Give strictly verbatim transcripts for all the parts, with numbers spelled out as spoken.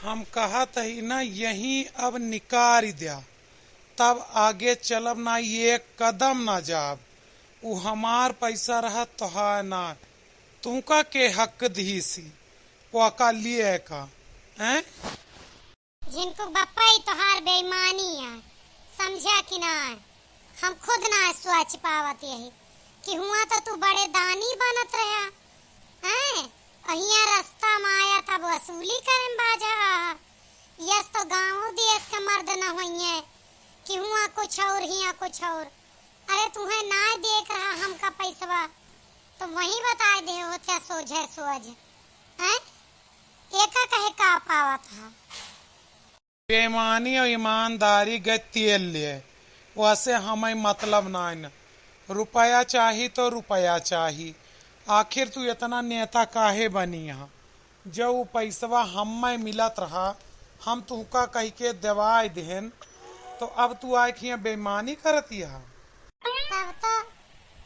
हम कहत ही ना, यहीं अब निकारि द्या, तब आगे चलब ना, एक कदम ना जाब। उ हमार पैसा रहत तोहार ना, तुहका के हक दिहिसी, ओका लिए का, हैं? झिनकू बप्पा, ई तोहार बेईमानी है, समझा कि ना? हम खुद ना सोच पावत यही कि हुआ तो तू बड़े दानी बनत रहा, हैं? अहिया रास्ता में आया तब वसूली करे में बाजा। यस तो गाँव देश के मर्द न होइए कि हुआ कुछ और हिया कुछ और। अरे तुहें ना देख रहा हमका पैसवा, तो वहीं बताए दे होते सोझे सोझ, हैं? एका कहे का पावत है? बेईमानी और ईमानदारी गए तेल लिए, वैसे हमें मतलब नाय न। रुपया चाही तो रुपया चाही। आखिर तू इतना नेता काहे बनी यहाँ? जब उ पैसवा हमें मिलत रहा, हम तुहका कह के देवाय देहन, तो अब तू आए के यहाँ बेईमानी करत यहाँ। तब तो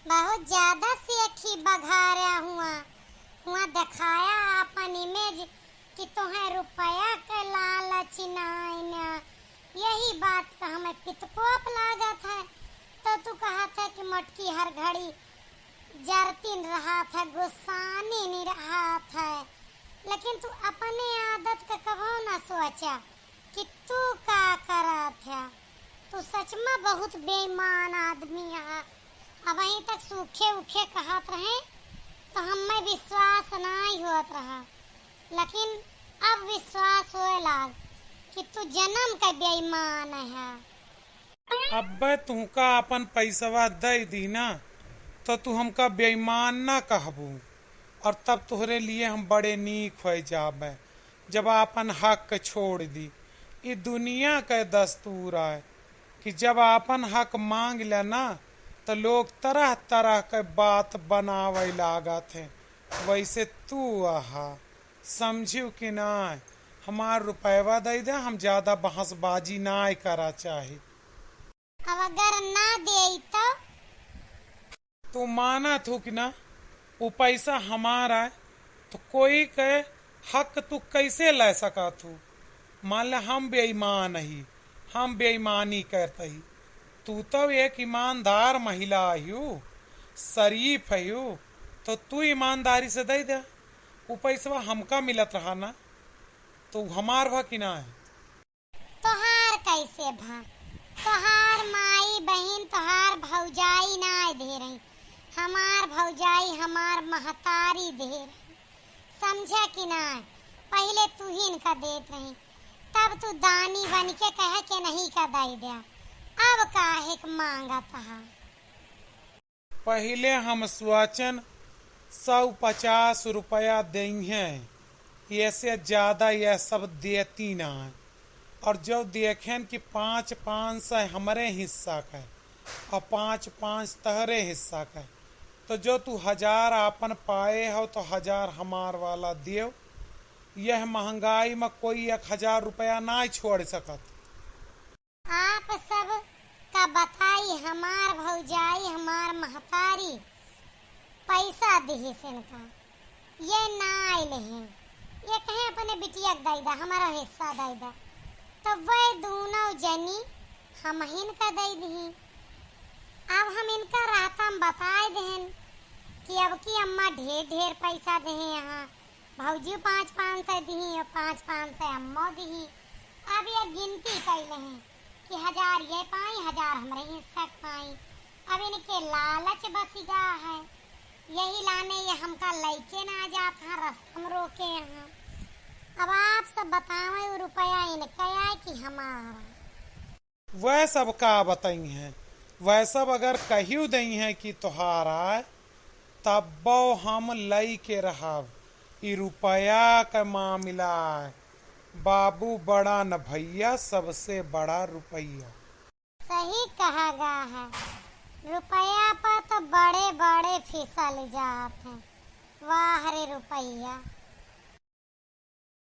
बहुत ज्यादा सेखी बघारा हुआ, हुआ दिखाया अपन इमेज कि तोहें रुपया के लालच नाय ना। यही बात का हमें पितकोप लागत है, तो तू कहत है कि मोटकी हर घड़ी जरतीन रहत है, गुस्सानीन रहत है, लेकिन तू अपने आदत का कबो ना सोचा कि तू का करत है। तू सच में बहुत बेईमान आदमी है। अबहीं तक सूखे उखे कहत रहे तो हमें विश्वास नाय होत रहा, लेकिन अब विश्वास होए लाग कि तू जन्म का बेईमान है। अब्बे तुहका अपन पैसवा दे दी ना, तो तू हमका बेईमान ना कहबू, और तब तोहरे लिए हम बड़े नीक होए जाबे, जब आपन हक छोड़ दी। ई दुनिया के दस्तूर आए कि जब आपन हक मांग ले ना, तो लोग तरह तरह के बात बनावे लागत है। वैसे तू आहा, समझियो कि नाय? हमार रुपयवा दे दे, हम ज्यादा बहसबाजी नाय करा चाही। अब अगर ना देई तो? तू मानत हो कि ना, वो पैसा हमारा है, तो कोई के हक तू कैसे ले सकत हो? मान ले हम बेईमान ही, हम बेईमानी करत ही, तू तो एक ईमानदार महिला आयु, शरीफ आयु, तो तू ईमानदारी से दे दे। वो पैसवा हमका मिलत रहा ना, तो हमार भा कि ना है? तोहार कैसे भा? तोहार माई बहिन, तोहार भौजाई नाय दे रही, हमार भौजाई, हमार महतारी दे रही, समझे कि नाय? पहिले तुहिन का देत रही, तब तू दानी बन के कहे के नहीं का दे दे, अब काहे के मांगत हा? पहिले हम सोचन सौ पचास रुपया देइहें, ऐसे ज्यादा यह सब देती ना है। और जब देखेन कि पाँच, पाँच सौ हमरे हिस्सा का है और पाँच, पाँच तहरे हिस्सा का है, तो जो तू हजार आपन पाए हो तो हजार हमार वाला देव। यह महंगाई में कोई एक हजार रुपया ना छोड़ सकत। आप सब का बताई, हमार भौजाई, हमार महतारी पैसा दिहिस इनका, ये ना आइल हैं। ये कहे अपने बिटिया के दई दा, हमारा हिस्सा दई दा, तो वह दोनों जनी हमहिन का दई दिही। अब हम इनका रास्ता में बताए देहन कि अब की अम्मा ढेर ढेर पैसा देहे यहाँ, भौजी पाँच पाँच सौ दिही और पाँच पाँच सौ अम्मो दिही। अब ये गिनती कैले हैं कि हजार ये पाई, हजार हमरे हिस्सा के पाई। अब इनके लालच बस गा है, यही लाने ये हमका लइके ना जात हैं, रास्ता में रोके हैं। अब आप सब बतावें, वो रुपया इनका है कि हमारा? वह सब का बताई हैं, वह सब अगर कहियो दई हैं कि तोहार आए, तब्बो हम लई के रहब। ई रुपया का मामला आए, बाबू बड़ा न भैया, सबसे बड़ा रुपया। सही कहा गा है, रुपया पर तो बड़े बड़े फिसल जात हैं। वाह रे रुपया,